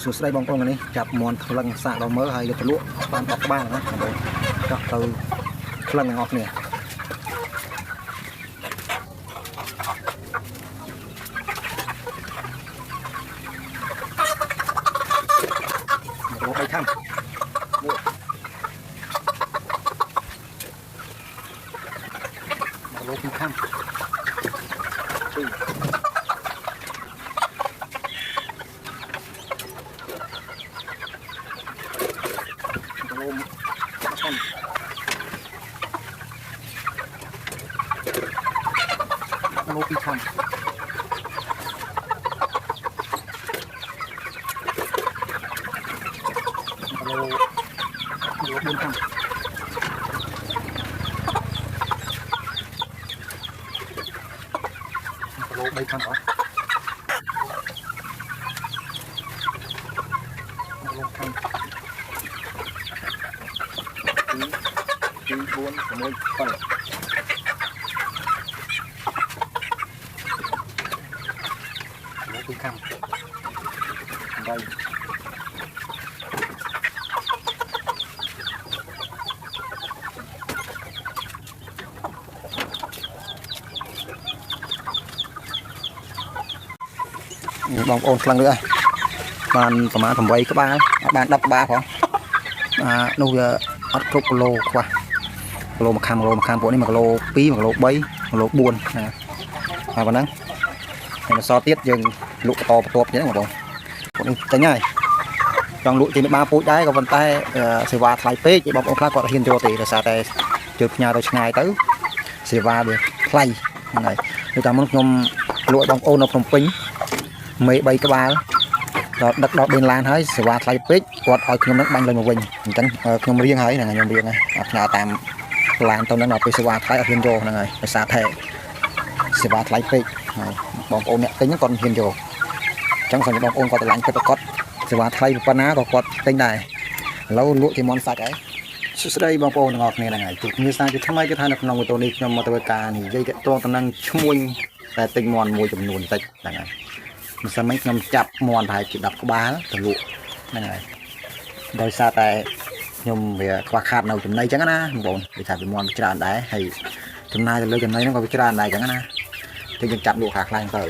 សួស្តីបងប្អូននេះចាប់មន់ថ្លឹងសាកដល់មើលហើយយកទៅលក់បាន10ក្បាលណាបងប្អូនចោះទៅថ្លឹងទាំងអស់គ្នាគីឡូ3ខាំ1គីឡូ2ខាំ2គីឡូ1ខាំគីឡូ2ខាំគីឡូគីឡូ4ខាំគីឡូ3ខាំអស់គីឡូខាំ2 4 6 7គីឡូ2ខាំ8 បងប្អូនខ្លាំងលើហើយបានប្រហែល8ក្បាលអត់បាន10ក្បាលផងអានោះវាអត់គ្រប់គីឡូខ្វះគីឡូមួយខាំគីឡូមួយខាំពួកនេះ1គីឡូ2 1គីឡូ3 1គីឡូ4ណាហើយប៉ុណ្ណឹងហើយមកសល់ទៀតយើងលក់បន្តបន្ទាប់ទៀតហ្នឹងបងប្អូនពួកនេះចេញហើយចង់លក់ចេញបាពូជដែរក៏ប៉ុន្តែសេវាថ្លៃពេកបងប្អូនខ្លះគាត់ហ៊ានយកទេដោយសារតែជើផ្ញើទៅឆ្ងាយទៅសេវាវាថ្លៃហ្នឹងហើយដូចតាមមុនខ្ញុំលក់ឲ្យបងប្អូននៅភ្នំពេញមេ3ក្បាលដល់ដឹកដល់បេនឡានហើយសេវាថ្លៃពេកគាត់ឲ្យខ្ញុំនឹងបាញ់លុយមកវិញអញ្ចឹងខ្ញុំរៀងហើយហ្នឹងខ្ញុំរៀងហើយអត់ផ្ញើតាមឡានទៅហ្នឹងដល់ពេលសេវាថ្លៃអត់ហ៊ានយកហ្នឹងហើយដោយសារថែសេវាថ្លៃពេកហើយបងប្អូនអ្នកទិញហ្នឹងគាត់មិនហ៊ានយកអញ្ចឹងសម្រាប់បងប្អូនគាត់តម្លាញ់ពិតប្រាកដសេវាថ្លៃប៉ុណ្ណាក៏គាត់ទិញដែរឥឡូវលក់ជាមន់សាច់ហើយសួស្តីបងប្អូនទាំងអស់គ្នាហ្នឹងហើយជួបគ្នាសាជាថ្មីគឺថានៅក្នុងវីដេអូនេះខ្ញុំមកធ្វើការនិយាយទាក់ទងទៅនឹងឈ្មួញតែទិញមន់មួយចំនួនតិចហ្នឹងហើយម្សិលមិញខ្ញុំចាប់មន់ប្រហែលជា10ក្បាលទៅលក់ហ្នឹងហើយដោយសារតែខ្ញុំវាខ្វះខាតនៅចំណីអញ្ចឹងណាបងប្អូនវាថាវាមន់ច្រើនដែរហើយចំណាយទៅលើចំណីហ្នឹងក៏វាច្រើនដែរអញ្ចឹងណាតែយើងចាប់លក់ខ្លះខ្លះទៅ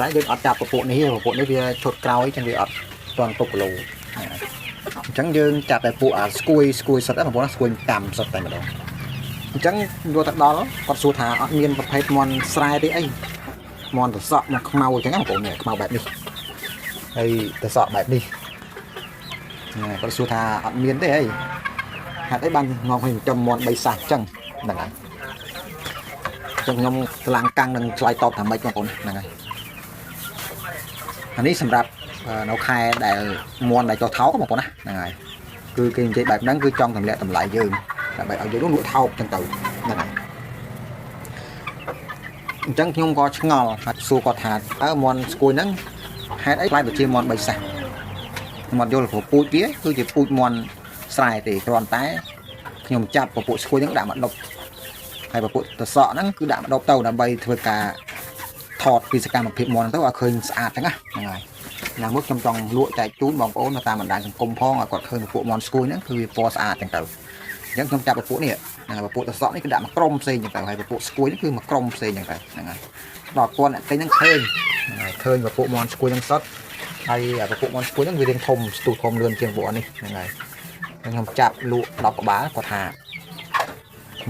តែយើងអត់ចាប់ពពួកនេះទេពពួកនេះវាឈុតក្រោយចឹងវាអត់ទាន់គ្រប់គីឡូអញ្ចឹងយើងចាប់តែពួកអាស្គួយស្គួយសុទ្ធបងប្អូនស្គួយតាមសុទ្ធតែម្ដងអញ្ចឹងយកទៅដល់គាត់សួរថាអត់មានប្រភេទមន់ស្រែទេអីមន់ត្រសក់មកខ្មៅអញ្ចឹងណាបងប្អូននេះខ្មៅបែបនេះហើយត្រសក់បែបនេះគាត់សួរថាអត់មានទេអីហេតុអីបានងំឲ្យចំមន់3សាសអញ្ចឹងហ្នឹងហើយអញ្ចឹងខ្ញុំឆ្លាំងកាំងនឹងឆ្លើយតបថាម៉េចបងប្អូនហ្នឹងហើយអានេះសម្រាប់នៅខែដែលមន់ដែលចុះថោកបងប្អូនណាហ្នឹងហើយគឺគេនិយាយបែបហ្នឹងគឺចង់ទម្លាក់តម្លៃយើងដើម្បីឲ្យយើងលក់ថោកអញ្ចឹងទៅហ្នឹងហើយអញ្ចឹងខ្ញុំក៏ឆ្ងល់ហើយសួរគាត់ថាតើមន់ស្គួយហ្នឹងហេតុអីខ្លាយទៅជាមន់3សាសខ្ញុំអត់យល់ព្រោះពូជវាគឺជាពូជមន់ស្រែទេគ្រាន់តែខ្ញុំចាប់ពពួកស្គួយហ្នឹងដាក់មកដប់ហើយពពួកត្រសក់ហ្នឹងគឺដាក់មកដប់ទៅដើម្បីធ្វើការថតពីសកម្មភាពមន់ទៅឲ្យឃើញស្អាតចឹងណាហ្នឹងហើយណាមួយខ្ញុំចង់លក់ចែកជូនបងប្អូននៅតាមបណ្ដាញសង្គមផងឲ្យគាត់ឃើញពពួកមន់ស្គួយហ្នឹងគឺវាពណ៌ស្អាតចឹងទៅអញ្ចឹងខ្ញុំចាប់ពពួកនេះហ្នឹងហើយពពួកត្រសក់នេះគឺដាក់មកក្រុមផ្សេងចឹងទៅហើយពពួកស្គួយនេះគឺមកក្រុមផ្សេងចឹងទៅហ្នឹងហើយដល់គាត់អ្នកទិញហ្នឹងឃើញហ្នឹងហើយឃើញពពួកមន់ស្គួយហ្នឹងសុទ្ធហើយពពួកមន់ស្គួយហ្នឹងវារៀងធំស្ទុះធំលឿនជាងពួកនេះហ្នឹងហើយខ្ញុំចាប់លក់10ក្បាលគាត់ថា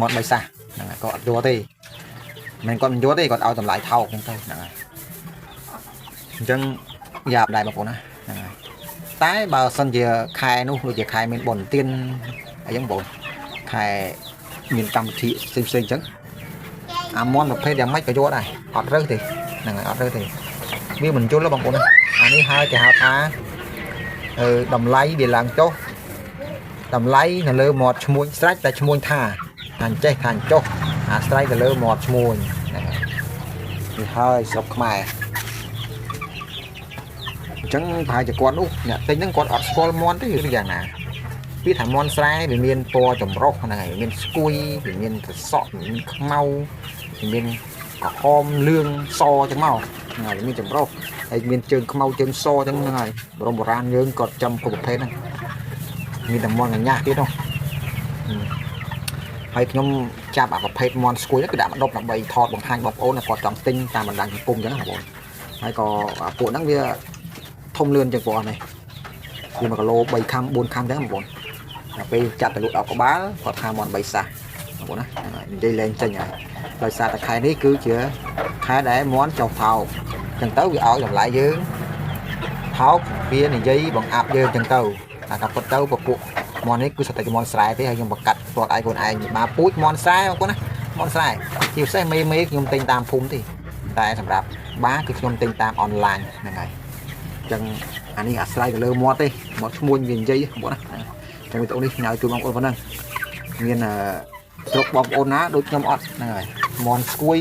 មន់3សាសហ្នឹងហើយក៏អត់យកទេមិនគាត់មិនយកទេគាត់ឲ្យតម្លៃថោកចឹងទៅហ្នឹងហើយអញ្ចឹងយ៉ាប់ដែរបងប្អូនណាហ្នឹងហើយតែបើសិនជាខែនោះដូចជាខែមានបុណ្យទានអីចឹងបងប្អូនខែមានកម្មវិធីផ្សេងផ្សេងចឹងអាមន់ប្រភេទយ៉ាងម៉េចក៏យកដែរអត់រើសទេហ្នឹងហើយអត់រើសទេវាមិនយល់ទេបងប្អូនណាអានេះហើយគេហៅថាអឺតម្លៃវាឡើងចុះតម្លៃនៅលើមាត់ឈ្មួញស្រេចតែឈ្មួញថាថាអញ្ចេះថាអញ្ចុះអាស្រ័យទៅលើមាត់ឈ្មួញហ្នឹងហើយនេះហើយស្រុកខ្មែរអញ្ចឹងប្រហែលជាគាត់នោះអ្នកទិញហ្នឹងគាត់អត់ស្គាល់មន់ទេឬយ៉ាងណាវាថាមន់ស្រែវាមានពណ៌ចម្រុះហ្នឹងហើយវាមានស្គួយវាមានត្រសក់វាមានខ្មៅវាមានក្រហមលឿងសអញ្ចឹងមកហ្នឹងហើយវាមានចម្រុះ ហើយមានជើងខ្មៅជើងសអញ្ចឹងហ្នឹងហើយបរមបុរាណយើងក៏ចាំគ្រប់ប្រភេទហ្នឹងមានតែមាន់កញ្ញាស់ទៀតនោះហើយខ្ញុំចាប់អាប្រភេទមាន់ស្គួយហ្នឹងគឺដាក់ម្ដុបដើម្បីថតបង្ហាញបងប្អូនគាត់ចង់ទិញតាមបណ្ដាញសង្គមអញ្ចឹងណាបងប្អូនហើយក៏អាពួកហ្នឹងវាធំលឿនជាងពួកនេះវា1គីឡូ3ខាំ4ខាំអញ្ចឹងបងប្អូនដល់ពេលចាប់ទៅលក់10ក្បាលគាត់ថាមាន់3សាសបងប្អូនណានិយាយលែងចេញហើយដោយសារតែខែនេះគឺជាខែដែលមាន់ចុះថោកអញ្ចឹងទៅវាឲ្យតម្លៃយើងថោកវានិយាយបង្អាប់យើងអញ្ចឹងទៅតែក៏ពិតទៅពពួកមាន់នេះគឺសុទ្ធតែជាមាន់ស្រែទេហើយខ្ញុំបង្កាត់ផ្ទាត់ឯងខ្លួនឯងបាទពូជមាន់ស្រែបងប្អូនណាមាន់ស្រែជាពិសេសមេមេខ្ញុំទិញតាមភូមិទេតែសម្រាប់បាគឺខ្ញុំទិញតាមអនឡាញហ្នឹងហើយអញ្ចឹងអានេះអាស្រ័យទៅលើមាត់ទេមាត់ឈ្មួញវានិយាយបងប្អូនណាអញ្ចឹងវីដេអូនេះញ៉ៅជូនបងប្អូនប៉ុណ្ណឹងមានអឺស្រុកបងប្អូនណាដូចខ្ញុំអត់ហ្នឹងហើយមាន់ស្គួយ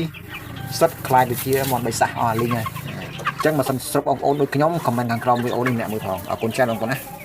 សិតខ្លាយដូចជាមាន់បីសះអស់អាលីងហើយអញ្ចឹងបើសិនស្រុកបងប្អូនដូចខ្ញុំ comment ខាងក្រោមវីដេអូនេះម្នាក់មួយផងអរគុណច្រើនបងប្អូនណា។